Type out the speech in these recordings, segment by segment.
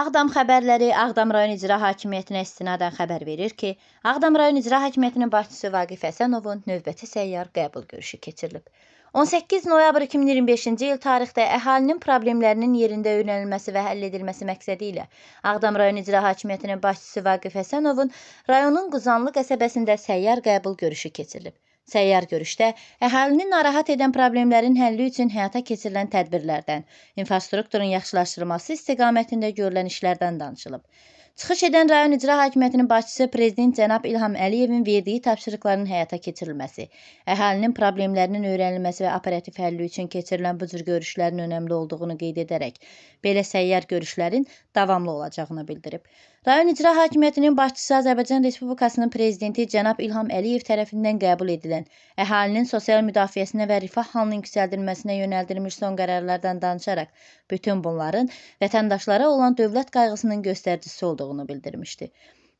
Ağdam xəbərləri Ağdam rayon İcra Hakimiyyətinə istinadən xəbər verir ki, Ağdam rayon İcra Hakimiyyətinin başçısı Vaqif Həsənovun növbəti səyyar qəbul görüşü keçirilib. 18 noyabr 2025-ci il tarixdə əhalinin problemlərinin yerində öyrənilməsi və həll edilməsi məqsədi ilə Ağdam rayon İcra Hakimiyyətinin başçısı Vaqif Həsənovun rayonun Quzanlı qəsəbəsində səyyar qəbul görüşü keçirilib. Səyyar görüşdə əhalini narahat edən problemlərin həlli üçün həyata keçirilən tədbirlərdən, infrastrukturun yaxşılaşdırılması istiqamətində görülən işlərdən danışılıb. Çıxış edən rayon İcra Hakimiyyətinin başçısı Prezident cənab İlham Əliyevin verdiyi tapşırıqların həyata keçirilməsi, əhalinin problemlərinin öyrənilməsi və operativ həlli üçün keçirilən bu cür görüşlərin önəmli olduğunu qeyd edərək, belə səyyar görüşlərin davamlı olacağını bildirib. Rayon İcra Hakimiyyətinin başçısı Azərbaycan Respublikasının Prezidenti cənab İlham Əliyev tərəfindən qəbul edilən əhalinin sosial müdafiəsinə və rifah halının yüksəldilməsinə yönəldilmiş son qərarlardan danışaraq, bütün bunların vətəndaşlara olan dövlət qayğısının göstəricisi olduğunu bildirmişdi.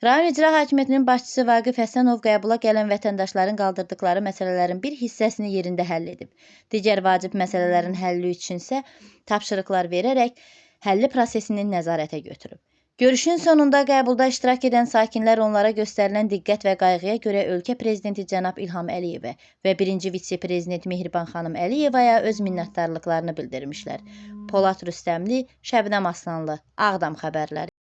Rayon İcra Hakimiyyətinin başçısı Vaqif Həsənov qəbula gələn vətəndaşların qaldırdıqları məsələlərin bir hissəsini yerində həll edib. Digər vacib məsələlərin həlli üçün isə tapşırıqlar verərək həlli prosesini nəzarətə götürüb. Görüşün sonunda qəbulda iştirak edən sakinlər onlara göstərilən diqqət və qayğıya görə ölkə prezidenti cənab İlham Əliyevə və birinci vitse-prezident Mehriban xanım Əliyevaya öz minnətdarlıqlarını bildirmişlər. Polad Rüstəmli, Şəbnəm Aslanlı, Ağdam xəbərləri.